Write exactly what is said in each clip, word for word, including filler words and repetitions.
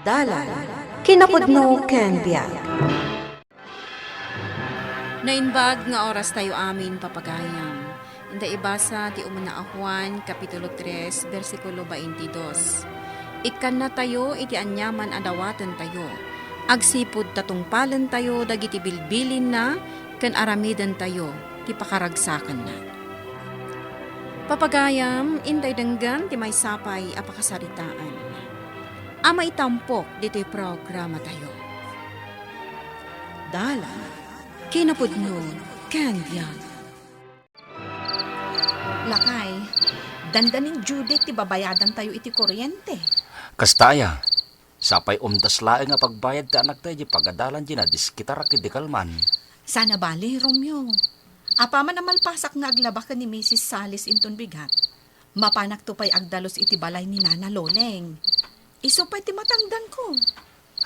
Dalan, kinapudno ken biag. Naimbag nga oras tayo amin, papagayam. Inda ibasa ti umuna a Juan, Kapitulo tres, bersikulo twenty-dos. Ikkanna tayo iti aniaman a dawaten tayo, agsipud ta tungpalen tayo dagiti bilbilinna ken aramiden tayo ti pakaragsakanna. Papagayam, intay denggen ti maysa pay a pakasaritaan a maitampok ditoy programa tayo. Dalan, kinapudno, ken biag. Lakay, dandanin Judith ti babayadan tayo iti kuryente. Kasta aya, sapay umdas laeng a pagbayad ti anakta iti pagadalan di nadiskitarak idi kalman. Sana bali, Romeo. Apaman a malpasak nga aglaba ken ni Misis Salis inton bigat, mapanakto pay agdalus iti balay ni Nana Loleng. Isu pay ti matangdanko.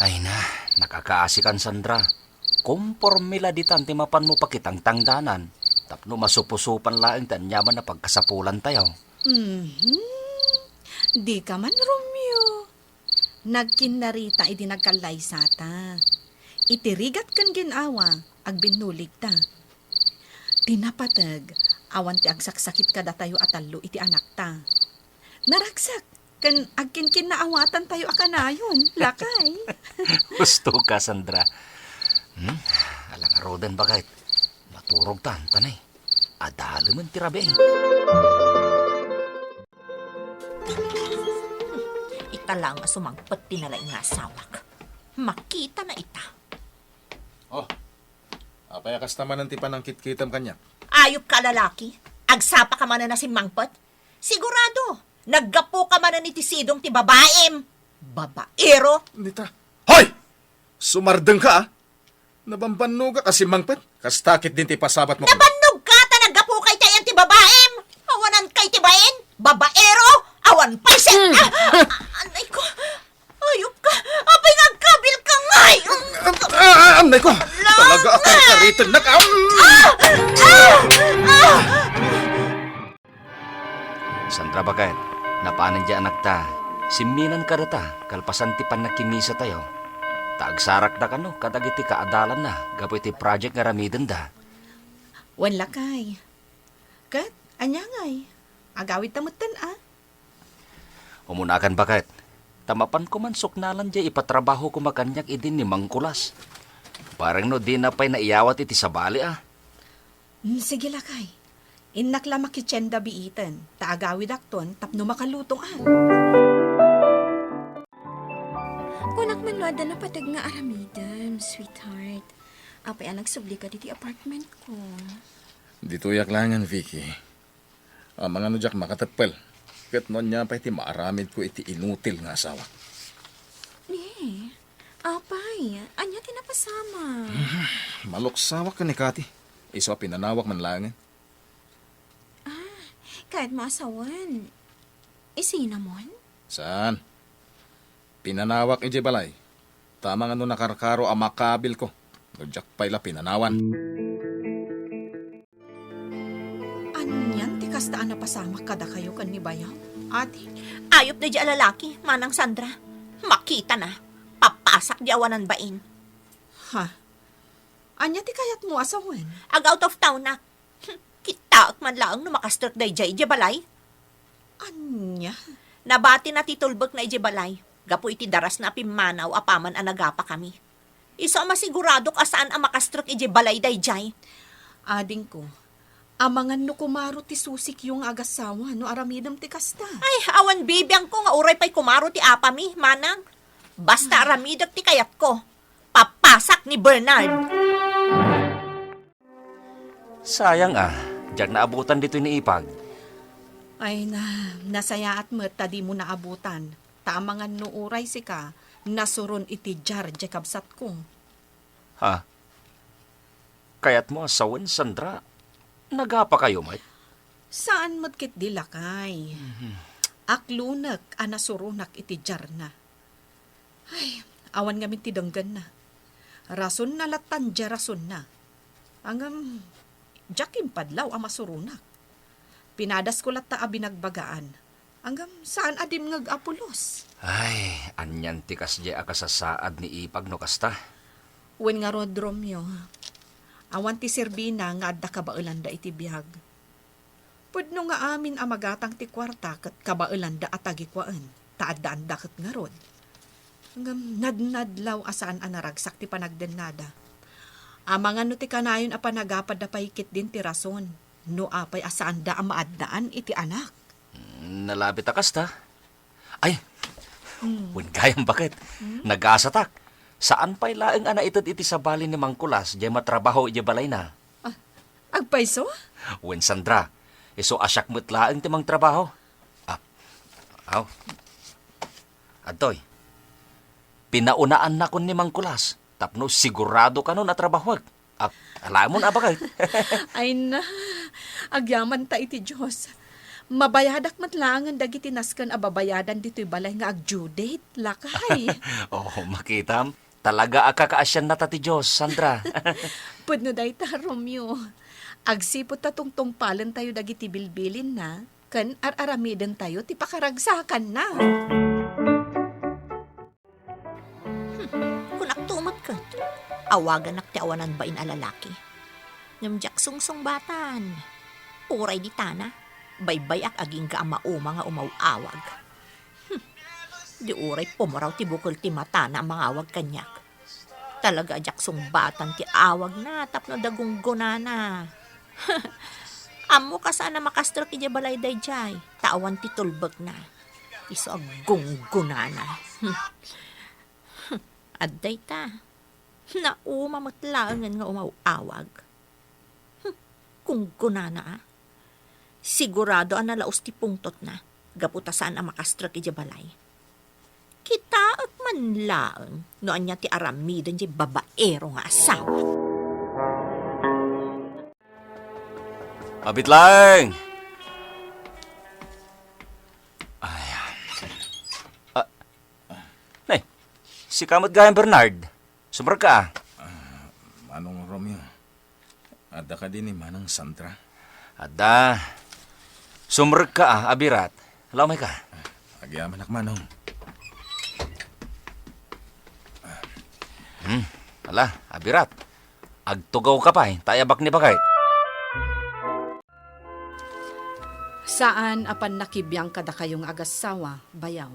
Ay na, nakakaasikan, Sandra. Komporme la ditan ti mapanmo pakitangtangdanan tapno masupusupan laeng ti aniaman a pagkasapulantayo. Mhm. Dika man, Romeo. Nagkinnarita idi nagkallaysata. Iti rigat ken gin-awa, agbinnuligta. Ti napateg, awan ti agsaksakit kadatayo a tallo iti anakta. Naragsak ken agkinkinnaawatan tayo a kanayon, lakay. Husto ka, Sandra. Hmm? Alangaruden, baket. Maturog ta, antanay. Adalemen ti rabii. Ita laeng a sumangpet ti nalaing nga asawak. Makita na ita. Oh, apay a kasta manen ti panangkitkitam kaniak? Ayop ka a lalaki. Agsapa ka manen a simmangpet. Sigurado, naggapu ka manen iti sidong ti babaim. Babaero. Nita. Hoy! Sumardeng ka, ah! Nabambannogak a simmangpet. Kasta ketdin ti pasabatmo. Nabannog ka ta naggapu ka iti ayan ti babaim. Awanan ka iti bain. Babaero. Awan pay sen. Hmm. Ah, ah, anay ko. Ayop ka. Apay nga agkabil ka ngay. Ah, ah, anay ko. Talaga a karkaritennak. Ah! Ah! Ah! Ah! Sandra, baket, napanen diay anakta, simminan kadata kalpasan ti pannakimmisatayo. Ta agsarakda kano kadagiti kaadalanna gapu iti project nga aramidenda. Wen, lakay. Ket, ania ngay? Agawidta metten, a? Umunakan, baket. Ta mapanko man suknalan diay ipatrabaho koma kaniak idi ni Mang Kulas. Bareng no dina pay naiyawat iti sabali, a? Mm, sige, lakay. Innak la makitienda biiten, ta agawidakton tapno makaluto, a. Kunak man no adda napateg nga aramidem, sweetheart. Apay a nagsublika ditoy apartment ko? Ditoyak laengen, Vicky. Amangan no diak makateppel. Ket no ania pay ti maaramidko iti inutil nga asawak? Ni, apay, ania ti napasamak? Maluksawak ken ni Kati. Isu a pinanawak man laengen. Ah, kayatmo a sawen. Isuna man? Saan? Pinanawak idiay balay. Ta amangan no nakarkaro a makabilko no diak pay la pinanawan. Anian ti kasta a napasamak kadakayo ken ni Bayaw, adi? Ayop daydiay a lalaki, Manang Sandra. Makitana. Papasak di awanan bain. Ha? Ania ti kayatmo a sawen? Ag-out of townak. Kitaek man laeng no makastrek daydiay idiay balay. Ania? Nabatina ti tulbekna idiay balay gapu iti darasna a pimmanaw apaman a nagapakami. Isu a masiguradok a saan a makastrek idiay balay daydiay. Adingko, amangan no kumaro ti susikyo nga agassawa no aramidem ti kasta. Ay, awan bibiangko nga uray pay kumaro ti apami, Manang. Basta aramidek ti kayatko. Papasak ni Bernard. Sayang a, diak naabutan ditoy ni Ipag. Ay na, nasayaat met ta dimo naabutan. Ta amangan no uray sika, nasuron iti jar diay kabsatko. Ha? Kayatmo a sawen, Sandra? Nagapakayo met? Saan met ketdi, lakay. Mhm. Aklonek a nasuronak iti jarna. Ay, awan ngamin ti denggenna. Rasonna lattan diay rasonna. Ngem, diak impadlaw a masuronak. Pinadasko latta a binagbagaan. Ngem saan a dimngeg a pulos. Ay, anian ti kasdiay a kasasaad ni Ipag no kasta. Wen ngarud, Romeo, awan ti serbina nga adda kabaelanda iti biag. Pudno nga amin a magatang ti kuarta ket kabaelanda a tagikuaen, ta addaanda ket ngarud. Ngem nadnadlaw a saan a naragsak ti panagdennada. Amangan no ti kanayon a panagapadda pay ketdin ti rason no apay a saanda a maaddaan iti anak. Mm, nalabit a kasta. Ay, Hmm. wen gayam baket. Hmm? Nagasatak. Saan pay laeng a naited iti sabali ni Mang Kulas, diay matrabaho idiay balayna. Ah, agpayso? Wen, Sandra, isu a siak met laeng ti mangtrabaho. Ah, aw. Adtoy. Pinaunaan nakon ni Mang Kulas, tapno sigurado kanon a trabahoek. Ah, alaemon a baket. Ay na, agyamanta iti Dios. Mabayadak met laengen dagiti nasken a babayadan ditoy balay nga ag-due date, lakay. Oh, makitam. Talaga a kakaasiannata ti Dios, Sandra. Pudno dayta, Romeo. Agsipud ta tungtungpalentayo dagiti bilbilinna, ken ar-aramidentayo ti pakaragsakanna. Hmm, kunakto met ket, awaganak ti awanan bain a lalaki. Ngem diak sungsungbatan. Uray ditana, baybayak agingga a mauma nga umaw-awag. Hmm, di uray pumuraw ti bukel ti matana a mangawag kaniak. Talaga a diak sungbatan ti awagna tapno dagunggonana. Ammok a saan a makastrek idiay balay daydiay, ta awan ti tulbekna. Isu a gunggonana. Hmm. Adda ita. Nauma met laengen nga umaw-awag. Hmm. Gunggonana a. Sigurado a nalaus ti pungtotna, gapu ta saan a makastrek idiay balay. Kitaek man laeng no ania ti aramiden diay babaero nga asawa. Abit laeng! Ay. Ah. Nay, sika met gayam, Bernard. Sumrekka, a. Ah, Manong Romeo. Adda kadi ni Manang Sandra? Adda. Sumrekka, a, Abirat. Ala, umayka. Agyamanak, Manong. Hmm. Ala, Abirat. Agtugawka pay, ta ayabak ni baket. Saan a pannakibiang kadakayo nga agassawa, bayaw.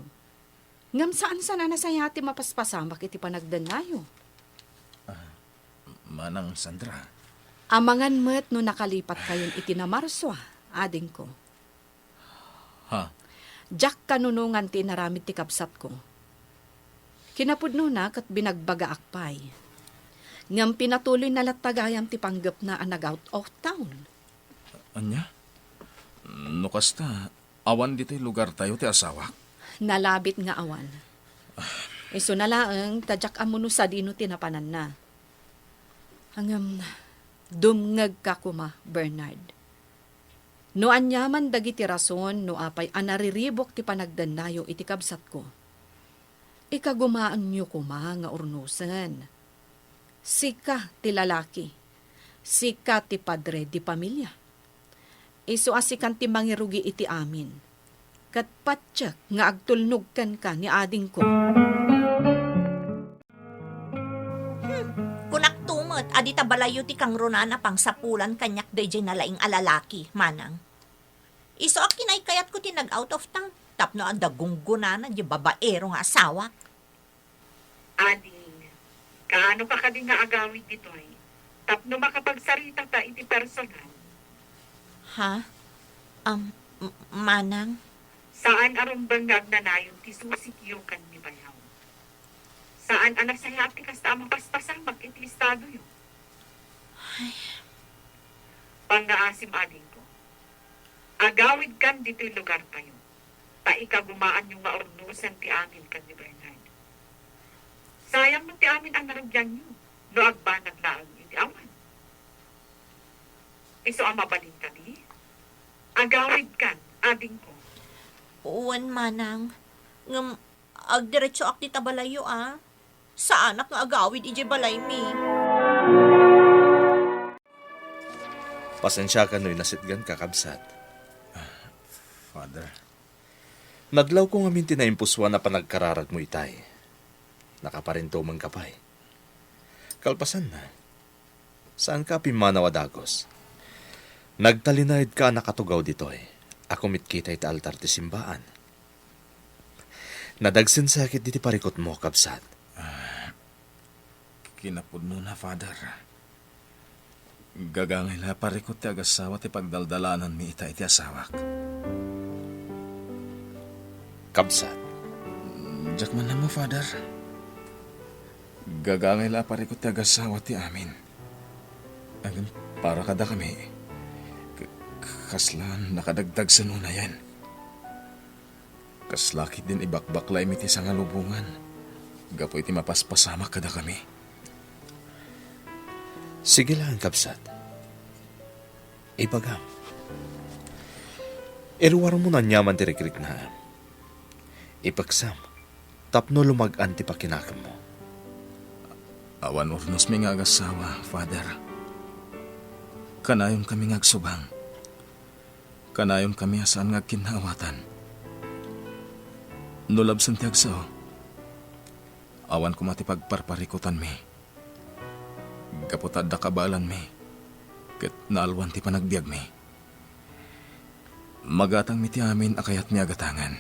Ngem saan sana a nasayaat ti mapaspasamak iti panagdennayo. Ah, Manang Sandra. Amangan met no nakalipatkayon iti namarsua, adingko. Ha? Diak kanunongan ti inaramid ti kabsatko. Kinapudnona ket binagbagaak pay. Ngem pinatuloyna latta gayam ti panggepna a nag-out of town. Ania? No kasta, awan ditoy lugartayo ti asawak? Nalabit nga awan. Isuna laeng ta diak ammo no sadino ti napananna. Ngem, dumngegka koma, Bernard. No aniaman dagiti rason no apay a nariribuk ti panagdennayo iti kabsatko, ikagumaanyo koma nga urnosen. Sika ti lalaki. Sika ti padre di pamilia. Isu a sikan ti mangirugi iti amin. Ket patiek nga agtulnog kenka ni adingko. Hmm, kunakto met a dita balayyo ti kangrunaan a pangsapulan kaniak daydiay nalaing a lalaki, manang. Isu a kinaykayatko ti nag-out of town tapno adda gunggonana diay babaero nga asawak. Ading, kaano ka kadi nga agawid ditoy tapno makapagsaritata iti personal? Ha? Am, m-, manang? Saan a rumbeng nga agnanayon ti susikyo ken ni bayaw. Saan a nasayaat ti kasta a mapaspasamak iti estadoyo. Ay. Pangngaasim, adingko. Agawidkan ditoy lugartayo, ta ikagumaanyo nga urnosen ti amin ken ni Bernard. Sayang met ti amin a narugianyo no agbanag laeng iti awan. Isu a mabalin kadi, agawidkan, adingko. Wen, manang. Ngem, agdiretsoak dita balayyo, a. Saanak nga agawid idiay balaymi. Pasensiakan no inasitgan, kakabsat. Father, Nadlawko ngamin ti naimpusoan a panagkararagmo itay. Nakaparintumengka pay. Kalpasanna, saanka a pimmanaw a dagus. Nagtalinaedka a nakatugaw ditoy a kumitkita iti altar ti simbaan. Nadagsen sakit diti parikutmo, kabsat. Kinapudnona, Father. Gagangay la a parikut ti agassawa ti pagdaldalananmi ita iti asawak. Kabsat. Diak man ammo, Father. Gagangay la a parikut ti agassawa ti amin. Ngem para kadakami, k-, k-, kasla nakadagdagsen unayen. Kasla ketdin ibakbaklaymi ti sangalubongan gapu iti mapaspasamak kadakami. Sige laeng, kabsat. Ibagam. Iruarmo aniaman ti rikriknaam. Ipeksam tapno lumag-an ti pakinakemmo. Awan urnosmi nga agassawa, Father. Kanayonkami nga agsubang. Kanayonkami a saan nga agkinnaawatan. No labsen ti agsao, awan koma ti pagparparikutanmi. Gapu ta adda kabaelanmi, ket naalwan ti panagbiagmi. Magatangmi ti amin a kayatmi a gatangen.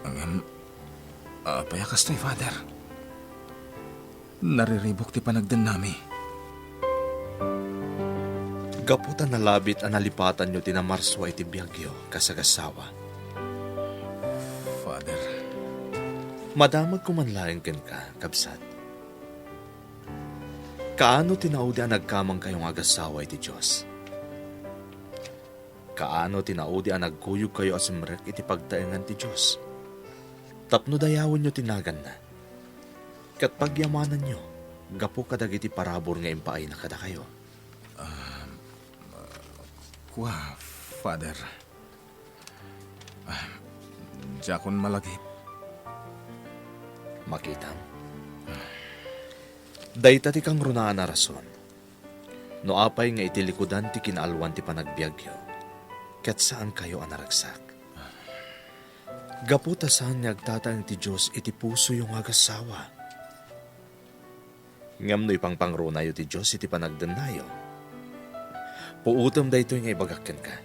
Ngem, apay a kastoy, Father? Nariribuk ti panagdennami. Gapu ta nalabit a nalipatanyo ti namarsua iti biagyo kas agassawa. Father. Madamagko man laeng kenka, kabsat. Kaano ti naudi a nagkamangkayo nga agassawa iti Dios? Kaano ti naudi a nagkuyogkayo a simrek iti pagtaengan ti Dios tapno dayawenyo ti naganna ket pagyamananyo gapu kadagiti parabur nga impaayna kadakayo? Ah, kua, Father. Ah, diakon malagip. Makitam? Dayta ti kangrunaan a rason no apay nga iti likudan ti kinaalwan ti panagbiagyo, ket saankayo a naragsak. Gapu ta saan nga agtataeng ti Dios iti pusoyo nga agassawa. Ngem no ipangpangrunayo ti Dios iti panagdennayo, puutem daytoy nga ibagak kenka.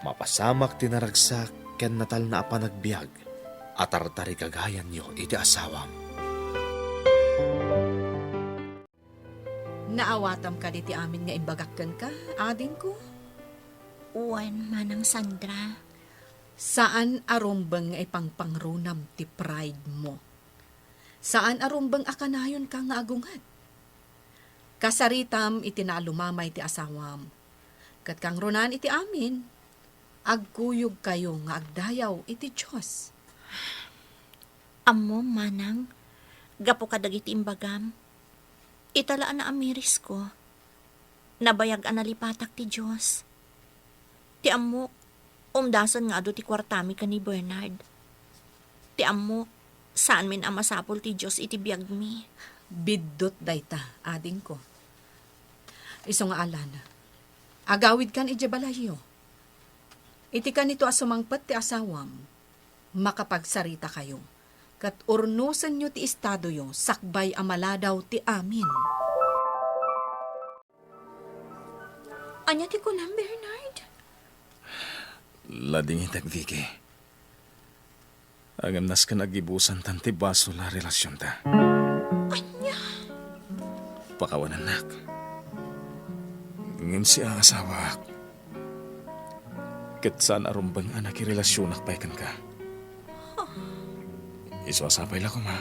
Mapasamak ti naragsak ken natalna a panagbiag a tartarigagayanyo iti asawam. Naawatam kadi ti amin nga imbagak kenka, adingko? Wen, Manang Sandra. Saan a rumbeng nga ipangpangrunam ti pride mo. Saan a rumbeng a kanayonka nga agunget. Kasaritam iti naalumamay ti asawam. Ket kangrunaan iti amin, agkuyogkayo nga agdayaw iti Dios. Ammom, Manang, gapu kadagiti imbagam, ita la a naamirisko. Nabayag a nalipatak ti Dios. Ti ammok, umdasen nga adu ti kuartami ken ni Bernard. Ti ammok, saanmin a masapul ti Dios iti biagmi. Biddut dayta, adingko. Isu nga alana, agawidkan idiay balayyo. Iti kanito a sumangpet ti asawam, makapagsaritakayo, ket urnosenyo ti estadoyo sakbay a maladaw ti amin. Ania ti kunam, Bernard? Ladingitek, Vicky. Ngem nasken aggibusantan ti basol a relasionta. Ania? Pakawanennak. Ngem siak, asawaak, ket saan a rumbeng a nakirelasionak pay kenka. Isu a sapay la koma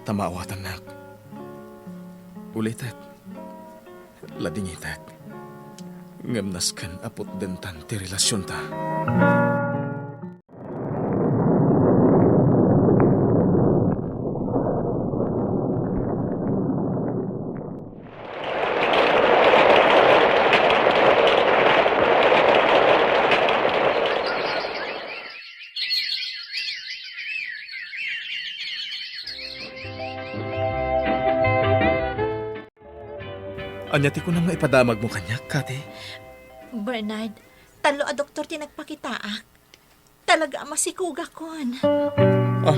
ta maawatannak. Ulitek, ladingitek. Ngem nasken a putdentan ti relasionta. Ania ti kunam nga ipadamagmo kaniak, Kati? Bernard, tallo a doktor ti nagpakitaak. talaga a masikugakon. Ah,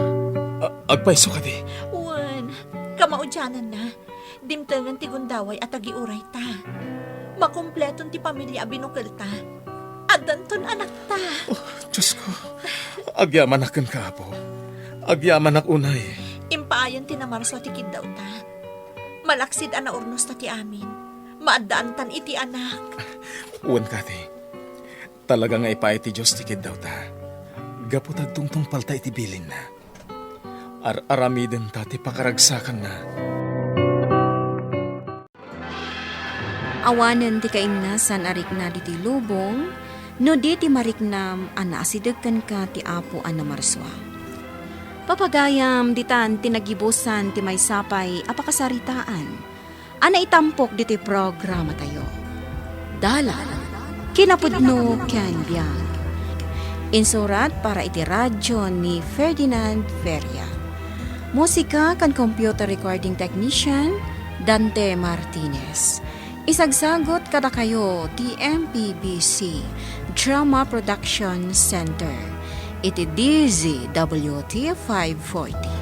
a-, agpayso kadi? Wen, kamaudiananna, dimtengen ti gundaway a tagiurayta. Makumpleton ti pamilia a binukelta. Addanton anakta. Oh, Diyos ko. Agyamanak kenka, Apo. Agyamanak unay. Impaayen ti namarsua ti kiddawta. Malaksid a naurnosta ti amin. Maaddaantan iti anak. Wen kadi. Talaga nga ipaay ti Dios ti kiddawta. Gapu ta agtungtungpalta iti bilinna. Ar-aramidenta ti pakaragsakanna. Awanen ti kainnasan a rikna ditoy lubong, no di ti mariknam a naasideg kenka ti Apo a namarsua. Papagayam, ditan ti nagibusan ti maysa pay a pakasaritaan a naitampok ditoy programatayo. Dalan, kinapudno ken biag. Insurat para iti radyo ni Ferdinand Feria. Musika ken computer recording technician, Dante Martinez. Isagsagot kadakayo ti M P B C Drama Production Center iti D Z W T five forty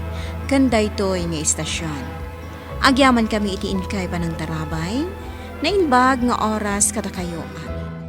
ken daytoy nga istasion. Agyamankami iti inkay panangtarabay, naimbag nga oras kadakayo.